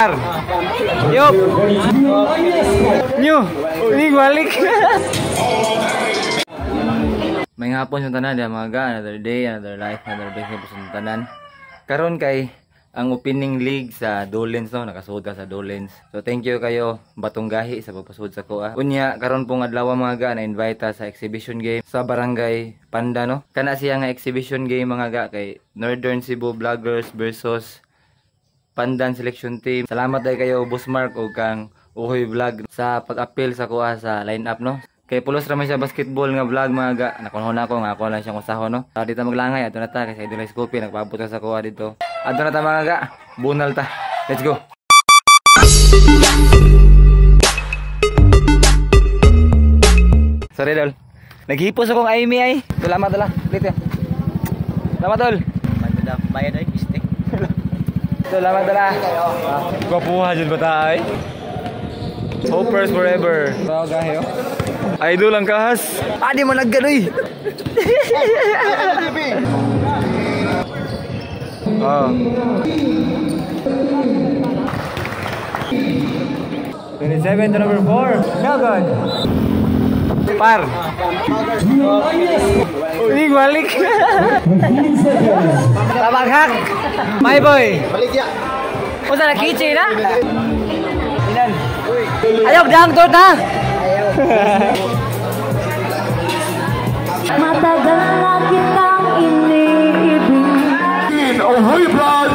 Yup. Nyo. Ini balik. May hapon sa tanan mga ga, another day, another life, another day sa tanan. Karon kay ang opening league sa Dolens, no, nakasud ka sa Dolens. So thank you kayo Batong Gahi sa pagpasud sa kuha. Unya karon pong adlaw, mga ga, na invite ta sa exhibition game sa Barangay Panda, no. Kana siya nga exhibition game, mga ga, kay Northern Cebu Vloggers versus Pandan Selection Team. Salamat day kayo, Boss Mark ug kang Uhoy Vlog, sa pag-appeal sa kuha sa lineup, no. Kay pulos ra man siya basketball nga vlog, mga ga. Nakunhon ako nga ako lang siyang usahon, no. Dito maglangay adto na ta kay sa Idol Scoopy nagpaabot ka sa kuha dito. Adto na ta, mga ga. Bunal ta. Let's go. Sorry, dol. Naghipos akong Amy ay. Salamat dala. Dito. Salamat, dol. Bayad ay pistik. Salamat dala. Gwapuha jud ba ta ay? Hopers forever. So, gahe oh. Idol ang kahas. Ah, di mo nagganoy. Oh. 27 to number 4. No good. Par. Ini balik. Tabaghak. My boy. Balik ya. Usa na kitchen na? Inan. Ayaw dang torta. Matagal na kitang iniibig. Uhoy Vlog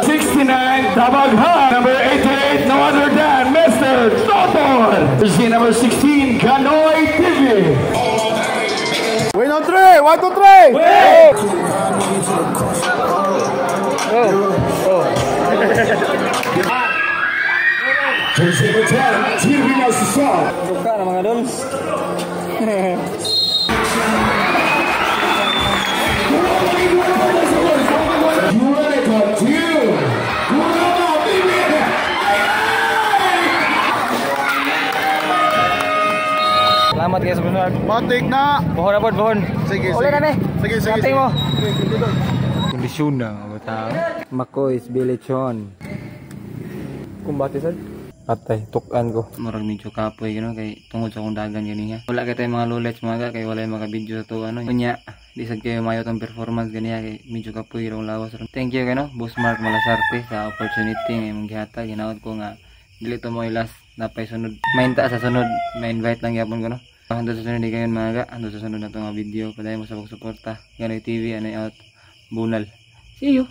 69 Tabagha, number 88, no other than Mr. Topor. Jersey number 16, Kanoy TV. Wait on three! 1, 2, 3! Wait! Oh. Jersey number 10, TV Nasusan. Buka na mga dol. Salamat guys, Bernard. Matik na! Bohon na pod, bohon. Sige, Uli sige. na mi. Sige, sige. Kating mo. Kondisyon na mga tao. Makoy is bilechon. Kumbate sad. Patay, tukan ko. Murag medyo kapoy gano kay tungod sa akong dagan ganiha. Wala kay tay mga lolets, mga ga, kay walay maka video sa to ano. Unya, di sad kayo mayo tong performance ganiha kay medyo kapoy rong lawas ron. Thank you kay no, Boss Mark Malasarte, sa opportunity nga imong gihatag. Ginaot ko nga dili to mo last, napay sunod. Mainta sa sunod, ma-invite lang gyapon ko, no. Hangtod sa sunod di kayon, mga ga, hangtod sa sunod na to nga video. Padayon mo sa pagsuporta. Ganoy TV, anay out. Bunal. See you.